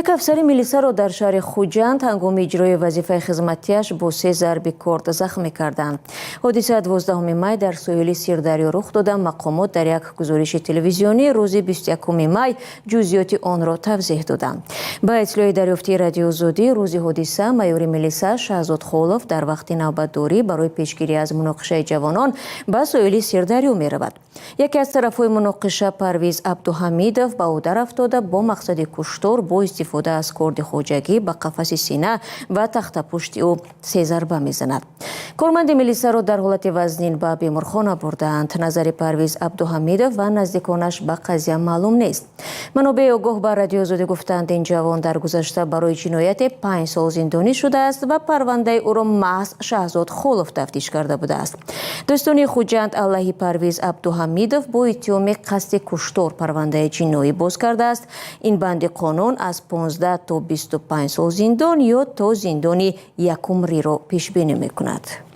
Як афсари милисаро дар шаҳри Хуҷанд ҳангоми иҷрои вазифаи хизматиаш бо се зарби корд захмӣ карданд. Ҳодиса 12 май дар соҳили Сирдарё рух дода. Мақомот дар як гузориши телевизионӣ рӯзи 21 май ҷузъиёти онро тавзеҳ доданд. Ба иттилои дарёфтии Радиои Озодӣ, рӯзи ҳодиса майори милиса Шаҳзод Холов дар вақти навбатдорӣ барои пешгирӣ аз муноқишаи ҷавонон ба соҳили Сирдарё меравад. Яке аз тарафҳои муноқиша, Парвиз Абдуҳамидов, ба ӯ дарафтода, бо мақсади куштор бо истифода аз корди хоҷагӣ ба қафаси сина ва тахтапушти ӯ се зарба мезанад. Корманди милисаро дар ҳолати вазнин ба беморхона бурдаанд. Назари Парвиз Абдуҳамидов ва наздиконаш ба қазия маълум нест. Манобеи огоҳ ба Радиои Озодӣ гуфтанд, ин ҷавон дар гузашта барои ҷинояте 5 сол зиндонӣ шудааст ва парвандаи ӯро маҳз Шаҳзод Холов тафтиш карда будааст. Додситонии Хуҷанд алайҳи Парвиз Абдуҳамидов бо иттиҳоми қасди куштор парвандаи ҷиноӣ боз кардааст. Ин банди қонун аз 15 то 25 сол зиндон ё то зиндони якумриро пешбинӣ мекунад.